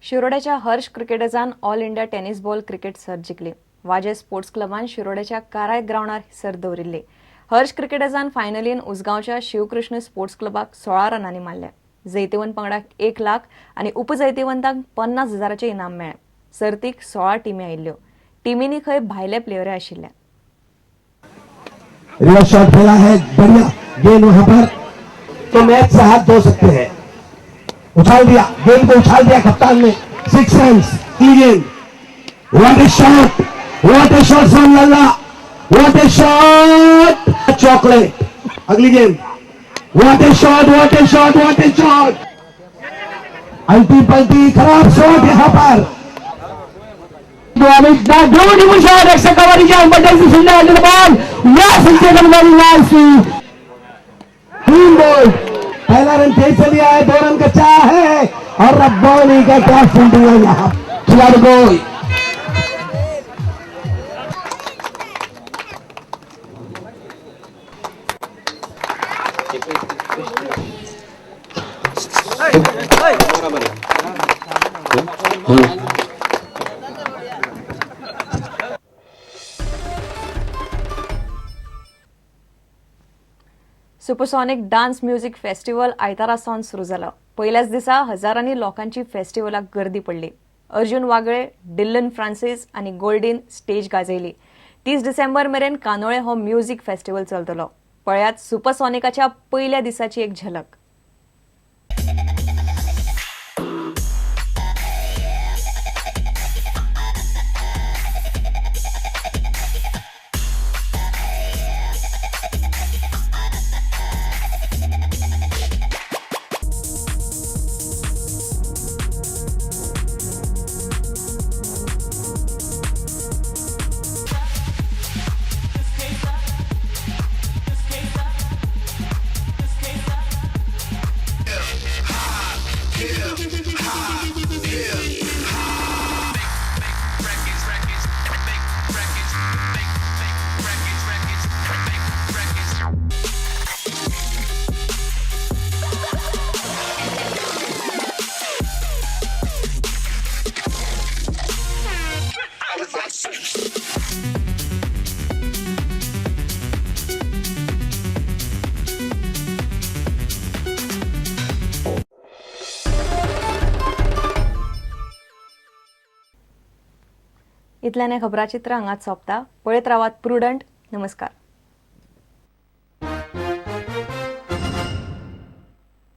शिरोड्याच्या हर्ष क्रिकेटर्सान all India tennis ball cricket सर्त जिखली. वाजे sports क्लबान शिरोड्याच्या काराय ग्रावंडार ही सर्त दवरिल्ली. हर्ष क्रिकेटर्सान फायनलीन उसगांवच्या शिवकृष्ण स्पोर्ट्स क्लबाक 16 रनांनी मारले. जैतिवंत पंगडाक 1 लाख आनी उपजैतिवंतांक 50 हजाराचें इनाम मेळ्ळें. सर्तीक 16 टिमी आयिल्ल्यो. टिमींनी खंय भायले प्लेयरय आशिल्ले. रिवर्स शॉट खेला है, बढ़िया गेंद वहां पर, तो मैच से हाथ धो सकते हैं. उछाल दिया, गेंद को उछाल दिया कप्तान ने. 6 रन की गेंद. What a shot, what a shot from Lalla, what a shot. Chocolate. अगली गेंद. What a shot, what a shot, what a shot. अल्टी पल्टी खराब शॉट यहां पर. Beautiful shot, extra cover jump, but there's the fielder under the ball. Yes, he's taken very nicely. Clean bowled. पहला run तेज से लिया है, 2 run का चाह है और रब्बानी का क्या fielding है यहाँ खिलाड़ी को. सुपरसॉनिक डान्स म्युझिक फेस्टिवल आयतारा सावन सुरू जालो. पयल्याच दिसा हजारांनी लोकांची फेस्टिवलाक गर्दी पडली. अर्जुन वागळे, डिल्लन फ्रांसीस आनी गोल्डीन स्टेज गाजयली. 30 डिसेंबर मेरेन कांदोळे हो म्युझिक फेस्टिवल चलतलो. पळयात सुपरसॉनिकाच्या पयल्या दिसाची एक झलक. इतल्यान हें खबराचित्र हांगाच सोंपता. पळयत रावात प्रुडंट. नमस्कार.